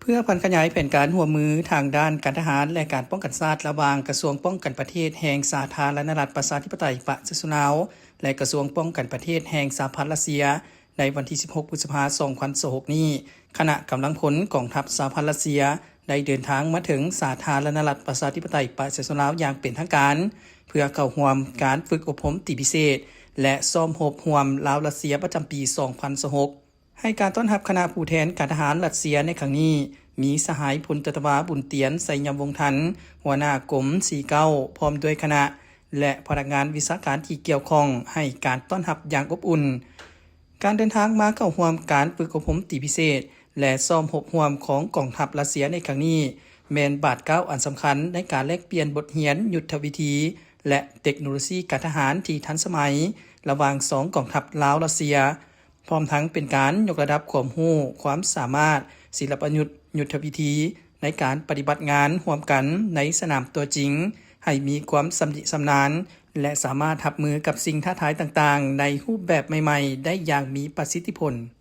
ເພື່ອຜັນຂະຫຍາຍແຜນການຮ່ວມມືທາງດ້ານການທະຫານ ແລະ ການປ້ອງກັນຊາດ ລະຫວ່າງກະຊວງປ້ອງກັນປະເທດແຫ່ງສາທາລະນະລັດປະຊາທິປະໄຕປະຊາຊົນລາວ ແລະ ກະຊວງປ້ອງກັນປະເທດແຫ່ງສະຫະພັນຣັດເຊຍ ໃນວັນທີສິບຫົກ ພຶດສະພາ ສອງພັນຊາວຫົກນີ້, ຄະນະກຳລັງພົນກອງທັບສະຫະພັນຣັດເຊຍ ໄດ້ເດີນທາງມາເຖິງສາທາລະນະລັດປະຊາທິປະໄຕປະຊາຊົນລາວຢ່າງເປັນທາງການ ເພື່ອເຂົ້າຮ່ວມການຝຶກອົບຮົມຕີພິເສດ ແລະ ຊ້ອມຮົບຮ່ວມລາວ-ຣັດເຊຍ ປະຈຳປີ ສອງພັນຊາວຫົກ. ໃຫ້ການຕ້ອນຮັບຄະນະຜູ້ແທນການທະຫານຣັດເຊຍໃນຄັ້ງນີ້ ມີສະຫາຍພົນຈັດຕະວາ ບຸນຕຽນ ໄຊຍະວົງທັນ ຫົວໜ້າກົມ ສີ່ເກົ້າ ພ້ອມດ້ວຍຄະນະ ແລະ ພະນັກງານວິຊາການທີ່ກ່ຽວຂ້ອງ ໃຫ້ການຕ້ອນຮັບຢ່າງອົບອຸ່ນ. ການເດີນທາງມາເຂົ້າຮ່ວມການຝຶກອົບຮົມຕີພິເສດ ແລະ ຊ້ອມຮົບຮ່ວມຂອງກອງທັບຣັດເຊຍໃນຄັ້ງນີ້ ແມ່ນບາດກ້າວອັນສຳຄັນໃນການແລກປ່ຽນບົດຮຽນຍຸດທະວິທີ ແລະ ເຕັກໂນໂລຊີການທະຫານທີ່ທັນສະໄໝ ລະຫວ່າງສອງກອງທັບລາວ-ຣັດເຊຍ, ພ້ອມທັງເປັນການຍົກລະດັບຄວາມຮູ້, ຄວາມສາມາດ, ສິລະປະຍຸດ, ຍຸດທະວິທີ ໃນການປະຕິບັດງານຮ່ວມກັນໃນສະໜາມຕົວຈິງ ໃຫ້ມີຄວາມຊຳນິຊຳນານ ແລະ ສາມາດຮັບມືກັບສິ່ງທ້າທາຍຕ່າງໆ ໃນຮູບແບບໃໝ່ໆ ໄດ້ຢ່າງມີປະສິດທິຜົນ.